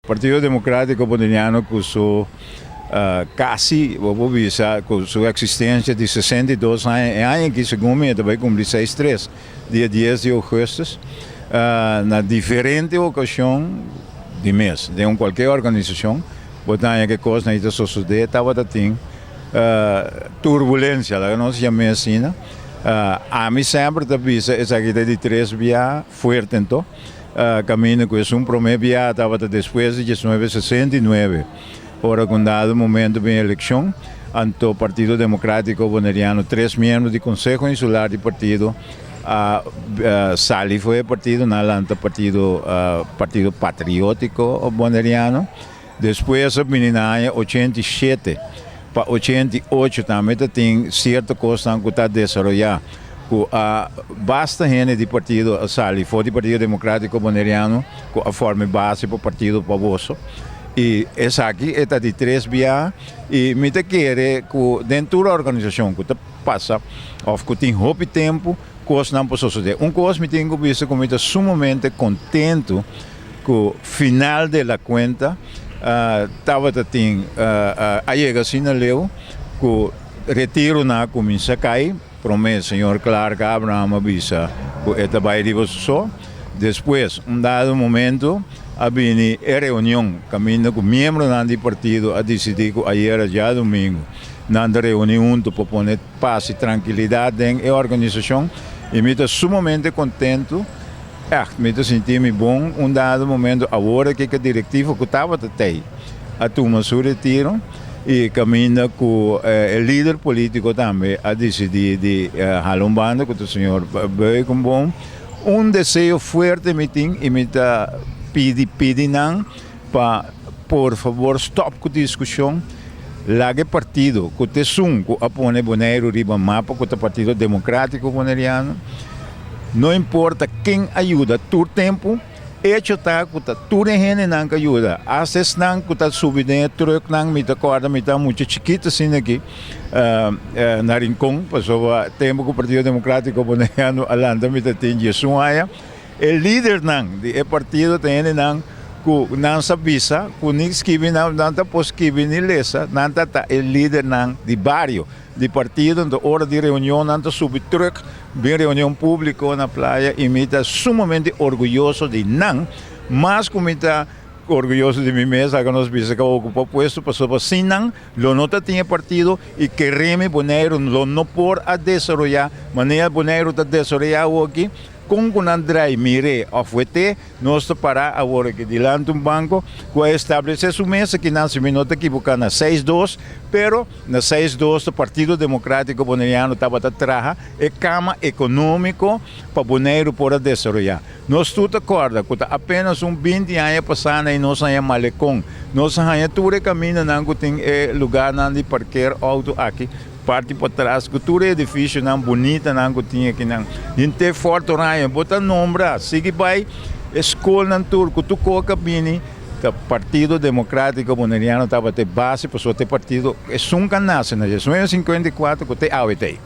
Partido Democrático Boneriano ku su kasi, bo por bisa, ku su eksistensia di 62 aña, e aña aki segun mi e ta bai kumpli seis tres, dia dies di ougùstus, na diferente okashon di mes den un kualke organisashon bo ta haña ku e kosnan ei ta sosodé, tabata tin turbulensia, laga nos yam'é asina. Ami semper ta bisa esaki ta di tres bia fuerte anto. Kaminda ku esun promé bia tabata despues di 1969, ora ku un dado momento bin elekshon, anto Partido Demokrátiko Boneriano tres miembro di Konseho Insular di partido a sali for e partido, nan a lanta partido Partido Patriótiko Boneriano. Despues a bini na aña 87 pa 88 tambe ta tin sierto kosnan ku ta desaroyá ku a basta hende di partido a sali for di Partido Democrático Boneriano ku a forma e base pa Partido Pa Boso i esaki e ta di tres bia i mi ta kere ku den tur organisashon ku ta pasa òf ku tin hopi tempu kosnan por sosodé. Un kos mi tin ku bisa ku mi ta sumamente kontentu ku final de la kuenta tabata tin a yega asina leu ku retironan a kuminsá kai. Promé señor Clark Abraham a bisa ku e ta bai riba su so. Despues un dado momento a bini e reunion kaminda ku miembronan di partido a disidí ku ayera djadumingu nan ta reuní huntu pa pone pas i trankilidat den e organisashon i mi ta sumamente kontentu. Ègt, mi ta sinti mi bon un dado momento awor aki ku e direktivo ku tabata tei a tuma su retiro i kaminda ku e lider politiko tambe a disidí di hala un banda ku ta señor Beukenboom. Un deseo fuerte mi tin i mi ta pidi pidi nan pa por fabor stòp ku diskushon, laga e partido ku ta esun ku a pone Boneiru riba mapa ku ta Partido Demokrátiko Boneriano, no importa ken a yuda tur tempu, echo ta ku ta tur e hendenan ku a yuda, asta esnan ku ta subi den e trùknan, mi ta kòrda mi ta mucha chikitu asina aki na Rincon, pasobra tempu ku Partido Demokrátiko Boneriano a lanta mi ta tin diesun aña. E lidernan di e partido ta hendenan ku nan sa bisa ku ni skibi nan nan ta por skibi ni lesa, nan ta ta e lidernan di bario di partido, enton ora di reunion nan ta subi truck bin reunion publico na playa y mi ta sumamente orguyoso di nan, mas ku mi ta orguyoso di mi mes laga nos bisa ku a ocupa puesto pasobra sin nan lo no ta tin e partido y keremi Boneiru lo no por a desaroya manera Boneiru ta desaroya awoki. Kon ku nan drai mir'é òf wet'é, nos ta pará awor aki dilanti un banko ku a establesé su mes akinan, si mi no ta ekiboká, na seis dos, pero na seis dos ta Partido Demokrátiko Boneriano tabata traha e kama ekonómiko pa Boneiru por a desaroyá. Nos tur ta kòrda ku ta apénas un binti aña pasá na i nos haña Malekon, nos a haña tur e kamindanan ku tin e lugarnan di parker outo aki. Parti patras ku tur e edifisionan bunitanan ku tin akinan. Henter Fort Oranje bo ta nombra, sigui bai e skolnan tur ku tur koka bini ta Partido Democratico Boneriano tabata e base pasobra ta e partido esun ka nase na 1954 ku te awe ta ei.